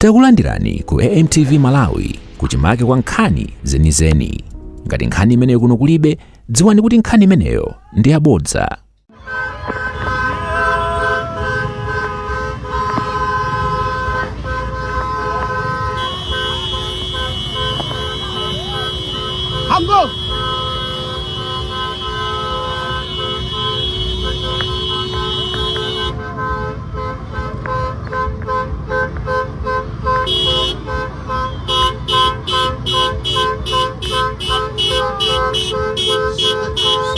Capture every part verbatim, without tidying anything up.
Takulandirani ku A M T V Malawi, kuchimake kwa nkhani zenizeni. Ngati nkhani imeneyo kuno kulibe, dziwani kuti nkhani imeneyo ndi yabodza. Hambo!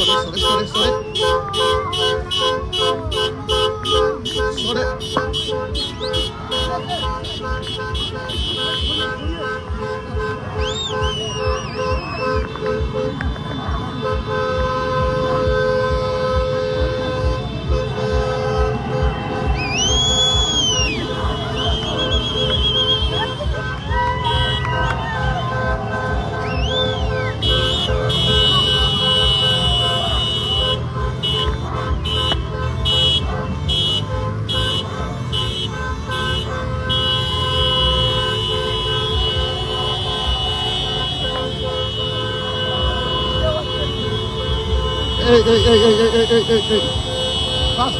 Sorry, sorry, sorry, sorry. Sorry. Hey, hey, hey, hey, hey, hey, hey, hey, hey. Fast.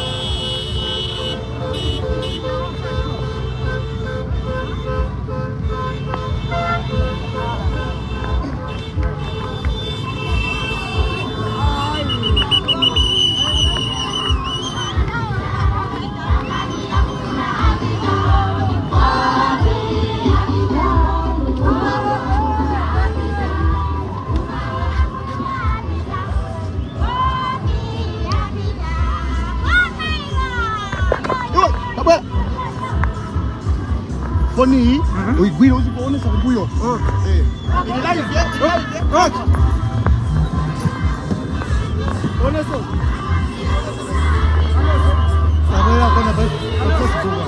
Iwe, tabwera. Foni iyi, mhm, uyigwire uzikuonesa kumbuyo. Okay. Eh. Ili live, eh? Ili live, eh? Okay. Oneso. Tabwera kona pa, pa Facebook.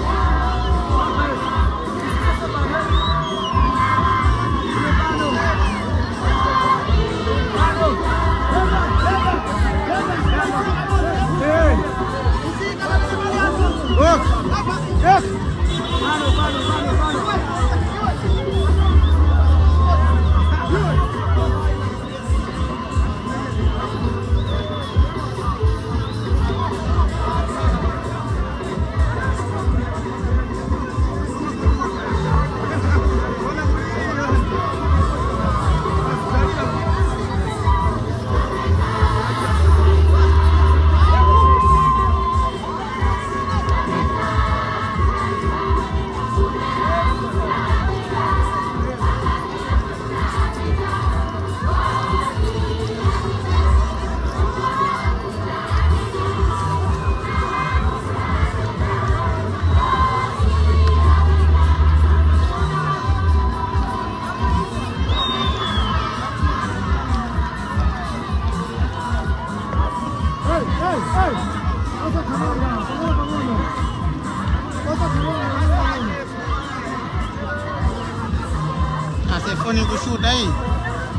Ase foni kushuta iyi.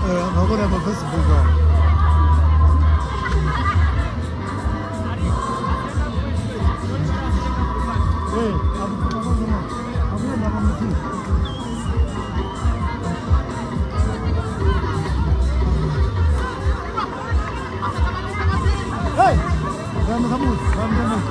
Eh, makona pa Facebook awo. Eh, apo, apo, apo, apo. Hey! Vamos, vamos, vamos, vamos.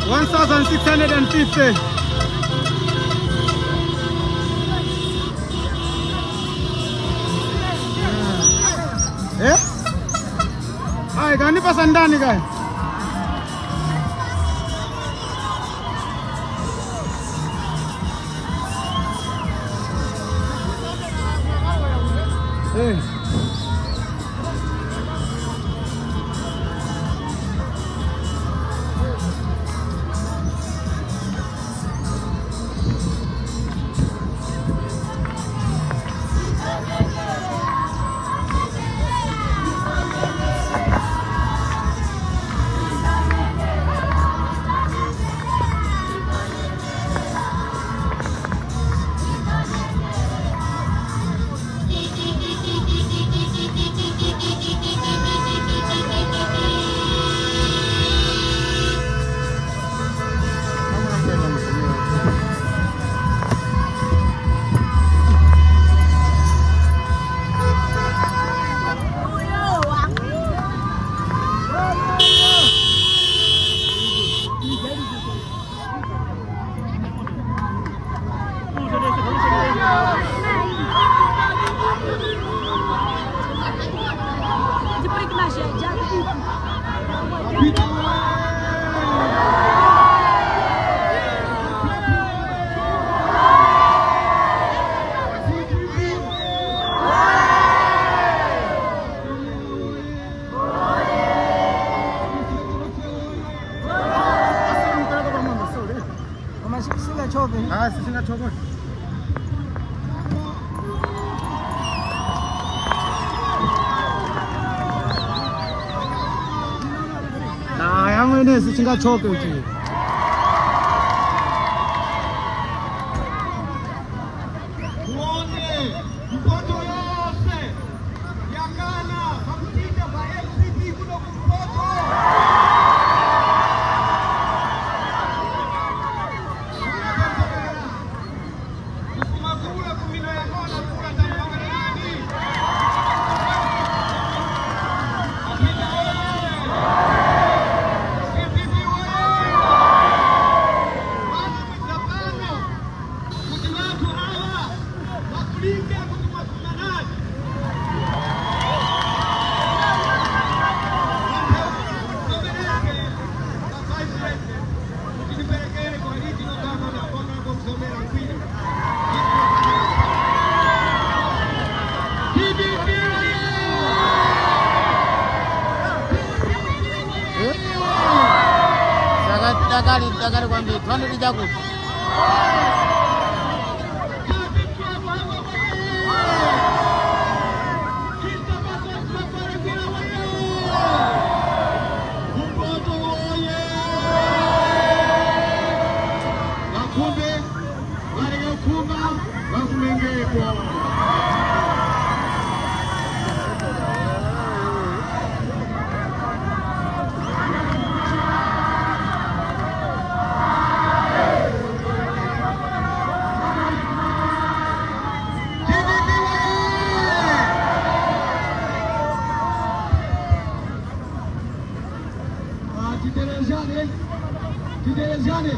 One thousand six hundred and fifty. Eh? Ai, kanipasa ndani kaya? Eh. Koma si-, singathoke. Ah, si-, singathoke. Ah, yamwene sichingathoke ichi. Muone, Mpoto yose yangana pakupita pa M C P kuno ku Mpoto. Kumakula kumino yangona kula tambakarani. Apita oye! M C P oye! Bana mwiza pano. Kuti ŵanthu aŵa ŵapulike kuti mwafuma nadi. Ŵanthu aŵa ŵasomereke pa Vice President kuti ndiperekere kwa regional governor, honorable Mzomera Mkwinya. P D P oye! P D P oye! Saka takali, takali kwambiri. Twende tija kuti. Ŵakhumbe, ŵaleke kukhumba, ŵakumengepo. Ah, titerezgane, titerezgane.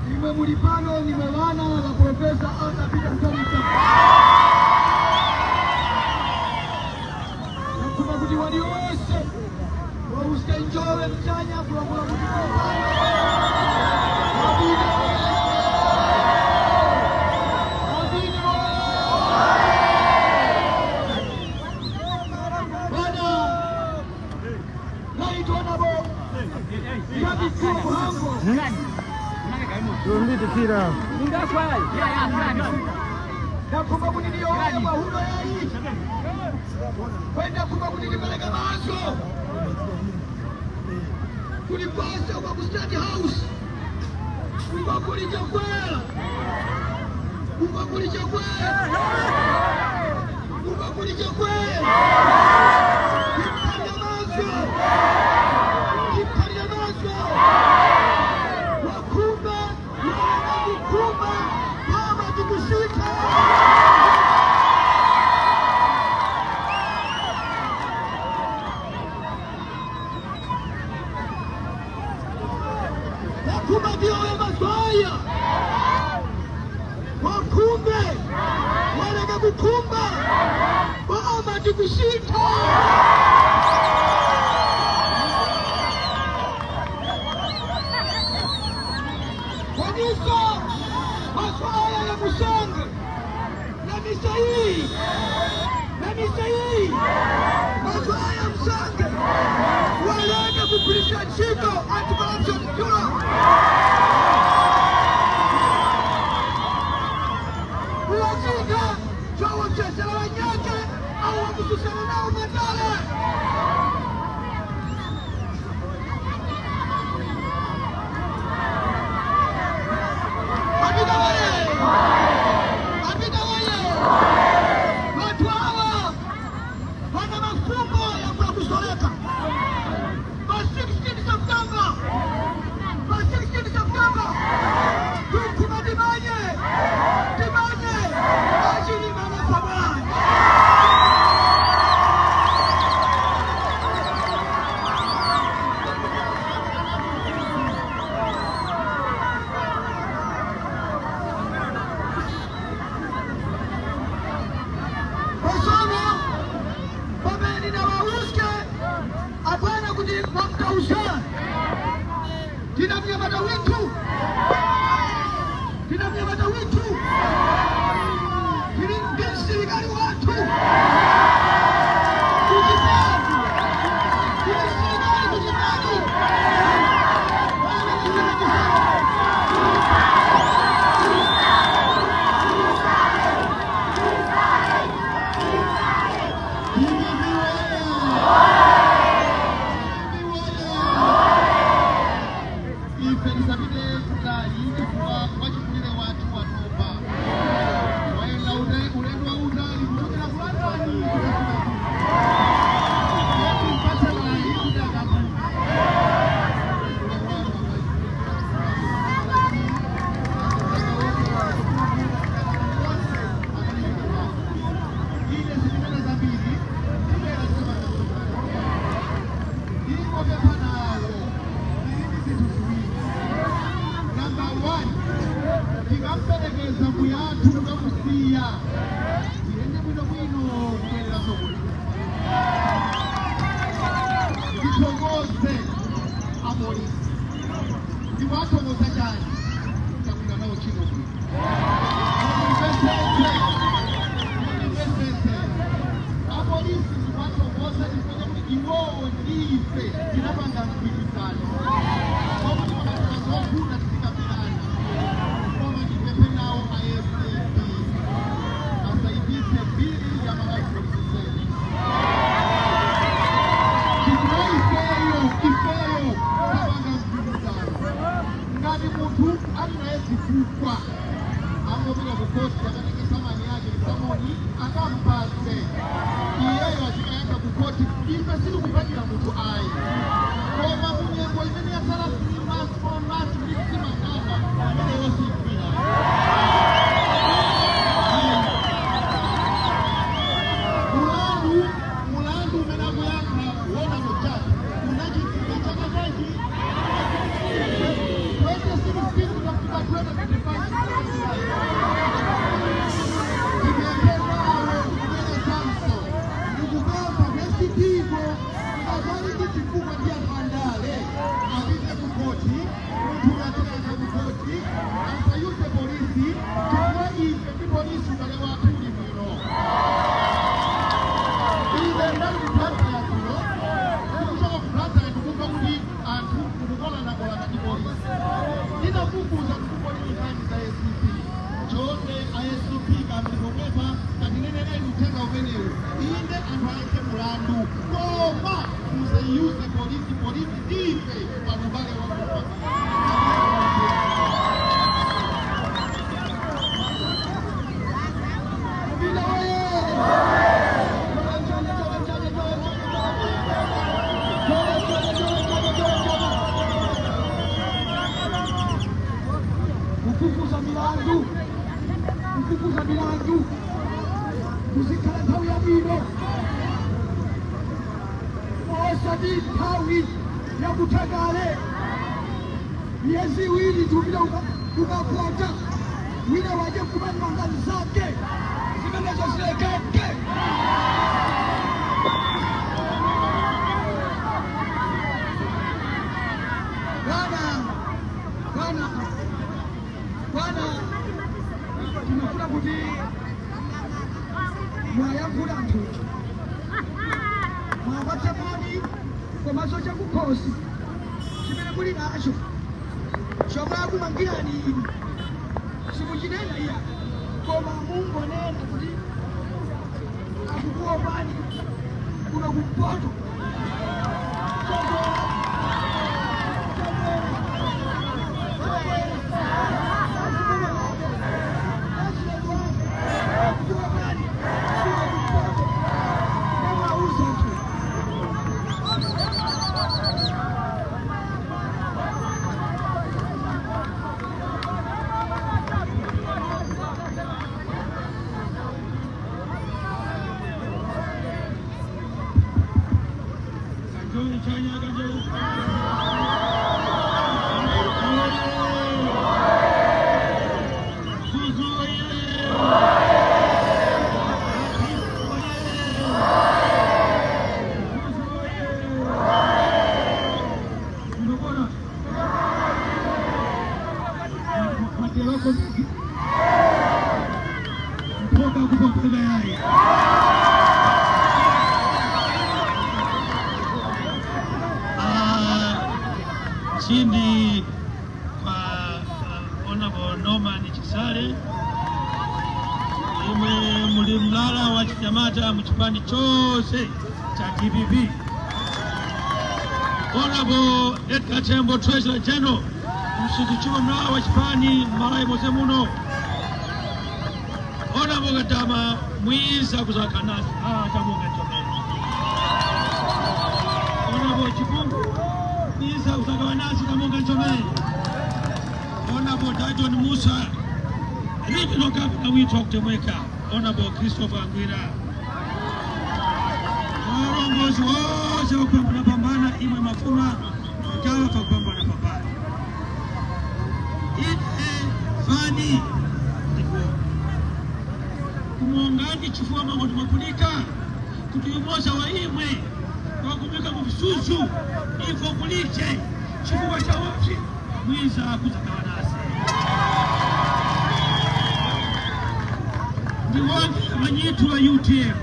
Imwe muli pano, ndimwe ŵana ŵa Professor Arthur Peter Mutharika. Ndakhumba kuti waliyose wawuske njowe muchanya, kulangula kuti Mabina oye! Mabina oye! Bwana, nalitonapo yabikira muhango. Tumbidikira. Ndakhumba kuti ndiyowoye mwahuno yayi. Kwenda khumba kuti ndipereke maso. Kuli kwase uko ku State House. Uko kuli chakwera. Uko kuli chakwera. Uko kuli chakwera. Tiphalire maso. Tiphalire maso. Wakhumba, wakhumba, mama tikusika. Wakhumba ndiyo ya mazaya. Wakhumbe. Wareke kukhumba. Boma tikusintha. Kwanisa mazaya ya musange. Na misa iyi, na misa iyi, mazaya musange, wareke kugwirizira ntchito Anti-Corruption Bureau. Kuwachita chowopsezera ŵanyakhe awo ŵakususana nawo matara. Apita woye! Apita woye! Ŵanthu awa ŵana mafuko yakuya kuzoreka. Pa sixteen September, pa sixteen September, tukhuma timanye, timanye, achilima na sabani. Pasono, pamene ndawawuske, apana kuti mwamutawuza. Ndina mnyamata withu. Ndina mnyamata withu. Ndili ndi msilikali wathu. Kuchipani. Ndili msilikali kuchipani. Ife tisapite kutali chifukwa wachikulire wathu watopa. Wayenda ute-, ulendo wautali kuchokera ku London kufika kuno. Eti mpase mwayi kuti akapume. Ine sindinena zambiri, ndibwera kuchemana. Ndipo pepha nawo, tili ndi zinthu ziwiri. Namba one, tikamuperekeza muyathu kukamusiya, tiyende bwinobwino kubwereranso kuno. Tithokoze apolisi. Ndipo athokoza chani? Takwira nawo chino bwino. Mundimvesese. Mundimvesese. Apolisi ndikwathokoza chifukwa chakuti iwowo ndife tinapanga mgwirizano. Pakuti pakati pa zokhumba tizikambirana. Koma tipemphe nawo a S A P. Asayinise mbiri ya ma license. Chifukwa ifeyo, ifeyo tapanga mgwirizano. Ngati munthu ali naye zifukwa, angopita ku khoti yakatenge samani yake, samoni akamupase. Iyeyo achikayankha ku khoti, ife sitikupakira munthu ayi. Koma mu nyengo imene yatsala three months, four months, kuti tisimangana, imeneyo sikufika. Ayi. Mulandu, mulandu umene akuyankha wona mujudge unachitika chaka chanji? Twenty sixteen kutafika twenty twenty-five. Ndikuyembekezera kubwerezanso. Ndikupempha vesi piko, ngati ali ndi chifukwa ndi anthu andale, apite ku khoti, munthu uyo atayanga ku khoti, asayuze polisi, chifukwa ife ndi polisi ubale wathu uli bwino. Ine ndali ku Blantyre kuno, ndikuchoka ku Blantyre ndikumva kuti anthu kukukolanakolana ndi polisi. Ndinafufuza kuti kodi ndi nkhani za A C P. Chonde a A C P kamuli pomwepa, katinenereni uthenga umenewu. Inde anthu ayikhe mulandu, koma musayuze polisi, polisi ndife pa ubale wa Kufufuza milandu, kufufuza milandu kuzikhala nthawi yabwino, osati nthawi yakutha kale. Myezi iwiri tikupita kuka-, kukavota. Wina waje kumananga nzake. Zimenezo zilekeke. Bwana, bwana, bwana, timafuna kuti mwayankhula anthu. Mwapatse moni komanso chakukhosi chimene muli nacho. Chomwe akumangirani inu, simuchinena iya, koma mungonena kuti akukuwopani kuno kumpoto. Mpoka kupompera yayi. Ah, chindi kwa, uh, Honorable Norman Chisale, imwe muli mlala wa chinyamata mu chipani chose cha D P P. Honorable Edgar Tembo, Treasurer General, msungizgi mlala wa chipani m'Malawi mose muno. Honorable Kadama, mwiza kuzakana nasi, ah, tamonga chomene. Honorable Chipungu, mwiza kuzakana nasi, tamonga chomene. Honorable Dalton Mussa, Regional Governor withu wakutemweka, Honorable Christopher Ngwira. Arongozi wose ŵakupambanapambana, imwe mafuma mutawa pakupambanapambana. Ine fani ndikuwona kumongani chifukwa mangoti mwapulika kuti yumoza wa imwe wakumika mu visusu ivo kuliche chifukwa cha ufi. Mwiza kuzakawa nase. Ndiwonge ŵanyithu ŵa U T M,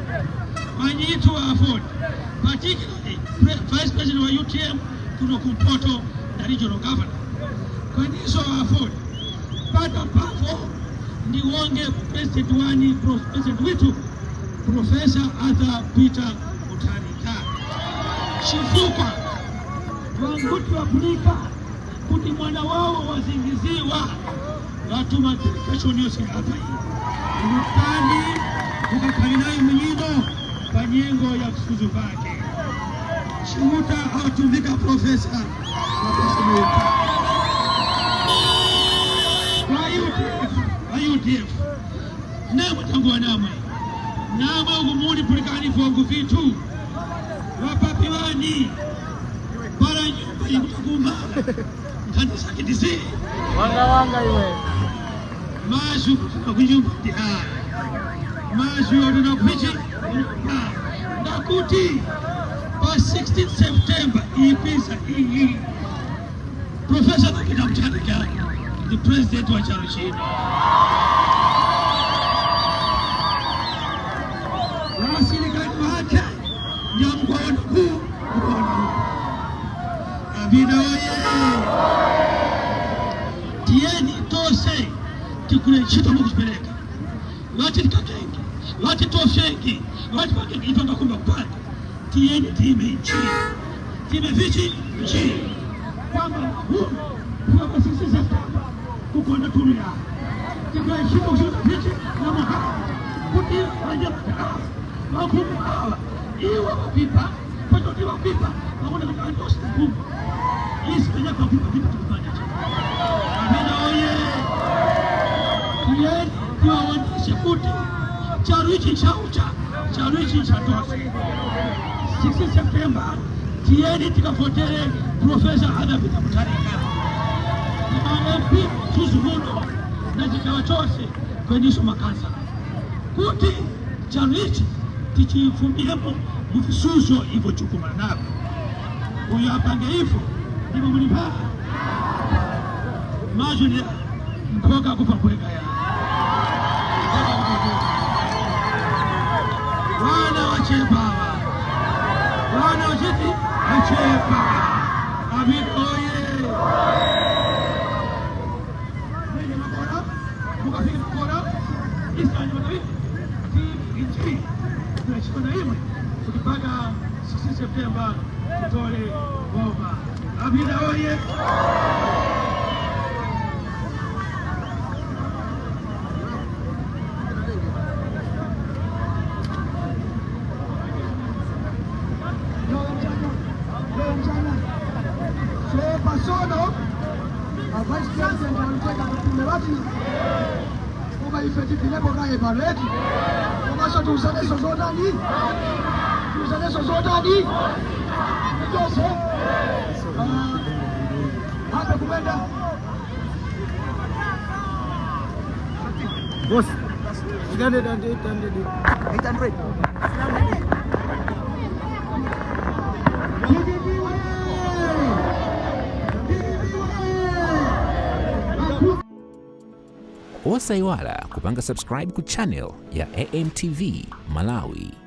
ŵanyithu ŵa Aford, particularly pre-, Vice President wa U T M kuno kumpoto na Regional Governor. Kweninso ŵa Aford, but above all, ndiwonge President wani, Pro-, President withu, Professor Arthur Peter Mutharika. Chifukwa ŵanguti ŵapulika kuti mwana wawo wazingiziwa, ŵatuma delegation yose apa iyi. Mutani mukakhali nayo munyino pa nyengo ya visusu vakhe. Chiuta awatumika Professor Mapesa Muyuka. Wa U D F, wa U D F. Namwe tanguwa namwe. Namwe uku muli pulikani vongo vithu. Ŵapapi ŵani. Para nyumba yikutakuma. Nkhani zake ndizi. Wanga wanga iwe. Mazgu kuti na kunyumba ndi ayi. Mazgu kuti na kuichi. Ndakuti pa sixteen September iyi pisa iyi. Professor Dokita Mutharika ndi president wa charo chino. Asilikali ŵakhe ndi amkuwona ku, kuwona. Abina oye! Tiyeni tose tikule ntchito mwakuchipereka. Ŵati tikakenge, ŵati tofyenge, ŵati pakenge ife ngakumba kupanga. Tiyeni time nchi. Time vichi nchi. Kwamba hunu, kuwa kwa sisi za tamba, kukona tunu ya. Tikwe shimo kushika vichi na muha. Kuti wanje mtara. Makumu awa. Iwa wapipa. Pato tiwa pipa. Pakuna kuti andosi kukumu. Isi kanya kwa pipa pipa tukupanya. Amina oye. Tiyeni tiwawoneshe kuti charu ichi nchaucha, charu ichi nchatose. Sixteen September, tiyeni tikavotere Professor Arthur Peter Mutharika. Malembi, Zuzu muno na chigaŵa chose, kweninso makansala, kuti charu ichi tichifumbiremo mu visuzgo ivyo tikukumana navyo. Uyo apange ifo, ndipo muli mpha. Mazgu ni mphoka kupa mpweka ya. Wana wachepa awa. Wana wachiti? Wachepa. Amina oye. Mwenye makora, mukafika makora, Eastern Matawi, T V G, tunachikwa na imwe, kuti mpaka sixteen September, tutole boma. Amina oye! So, pasono, a Vice President waliteka kupime ŵati, koma ife tipinepo kaye pa redi. Komanso tiuzaneso zotani? Tiuzaneso zotani? Chose? Ah, hape kumwenda. Boss, eight hundred and eight hundred. Eight hundred. Osayiwala kupanga subscribe ku channel ya A M T V Malawi.